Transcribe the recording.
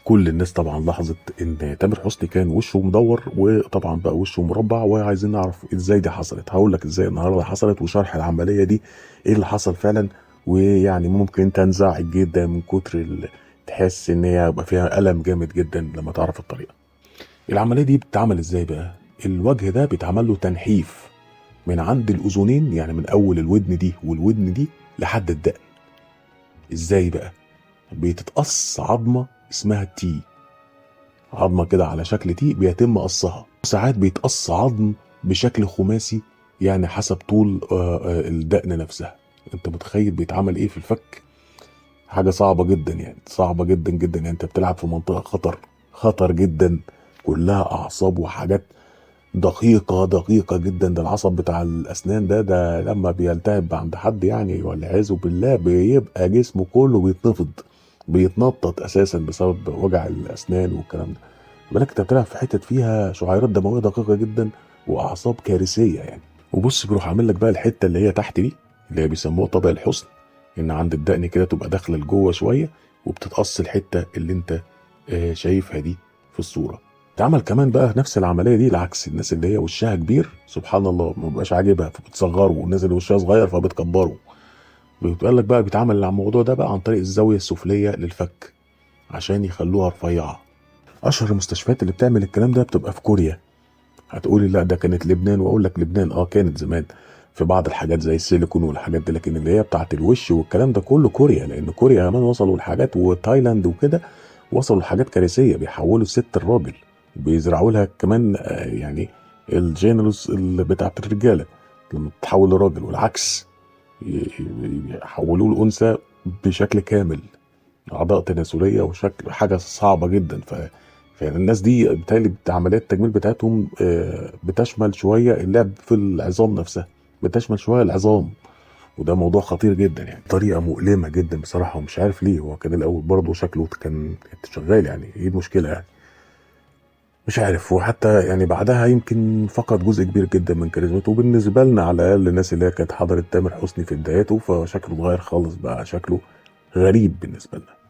كل الناس طبعا لاحظت ان تامر حسني كان وشه مدور، وطبعا بقى وشه مربع، وعايزين نعرف ازاي دي حصلت. هقول لك ازاي النهارده حصلت، وشرح العملية دي ايه اللي حصل فعلا. ويعني ممكن تنزعج جدا من كتر تحس ان هي هيبقى فيها الم جامد جدا لما تعرف الطريقة. العملية دي بتتعمل ازاي بقى؟ الوجه ده بيتعمل له تنحيف من عند الاذنين، يعني من اول الودن دي والودن دي لحد الدقن. ازاي بقى؟ بتتقص عظمه اسمها T، عظمه كده على شكل T بيتم قصها. ساعات بيتقص عظم بشكل خماسي، يعني حسب طول الدقن نفسها. انت متخيل بيتعمل ايه في الفك؟ حاجة صعبة جدا، يعني صعبة جدا جدا. يعني انت بتلعب في منطقة خطر، خطر جدا، كلها اعصاب وحاجات دقيقة دقيقة جدا. ده العصب بتاع الاسنان ده لما بيلتهب عند حد يعني والعياذ بالله بيبقى جسمه كله بيتنفض، بيتنطط اساسا بسبب وجع الاسنان والكلام ده. بالك انت بتلعب في حتت فيها شعيرات دموية دقيقة جدا واعصاب كارثية يعني. وبص بيروح عامل لك بقى الحتة اللي هي تحت دي، اللي هي بيسموها طبق الحسن، ان عند الدقن كده تبقى داخله لجوه شوية، وبتتقص الحتة اللي انت شايفها دي في الصورة. اتعمل كمان بقى نفس العملية دي العكس، الناس اللي هي وشها كبير سبحان الله ما بيبقاش عاجبها فبتصغره، والناس اللي وشها صغير فبتكبره. بيتقال لك بقى بيتعمل الموضوع ده بقى عن طريق الزاوية السفليه للفك عشان يخلوها رفيعة. اشهر المستشفيات اللي بتعمل الكلام ده بتبقى في كوريا. هتقولي لا ده كانت لبنان، واقول لك لبنان كانت زمان في بعض الحاجات زي السيليكون والحاجات دي، لكن اللي هي بتاعت الوش والكلام ده كله كوريا، لان كوريا كمان وصلوا لحاجات، وتايلاند وكده وصلوا لحاجات كارثية، بيحولوا الست الراجل، بيزرعوا لها كمان يعني ال genitals اللي بتاعت الرجالة لما تتحول لراجل، والعكس يحولوه لانثى بشكل كامل، اعضاء تناسلية وشكل حاجة صعبة جدا. فالناس دي بالتالي عمليات التجميل بتاعتهم بتشمل شوية اللعب في العظام نفسها، بتشمل شوية العظام، وده موضوع خطير جدا يعني، طريقه مؤلمة جدا بصراحة، ومش عارف ليه هو كان الاول برضه شكله كان شغال، يعني ايه المشكلة يعني مش عارف. وحتى يعني بعدها يمكن فقد جزء كبير جدا من كاريزمته، وبالنسبة لنا على الاقل الناس اللي هي كانت حضرت تامر حسني في بداياته، فشكله اتغير خالص، بقى شكله غريب بالنسبة لنا.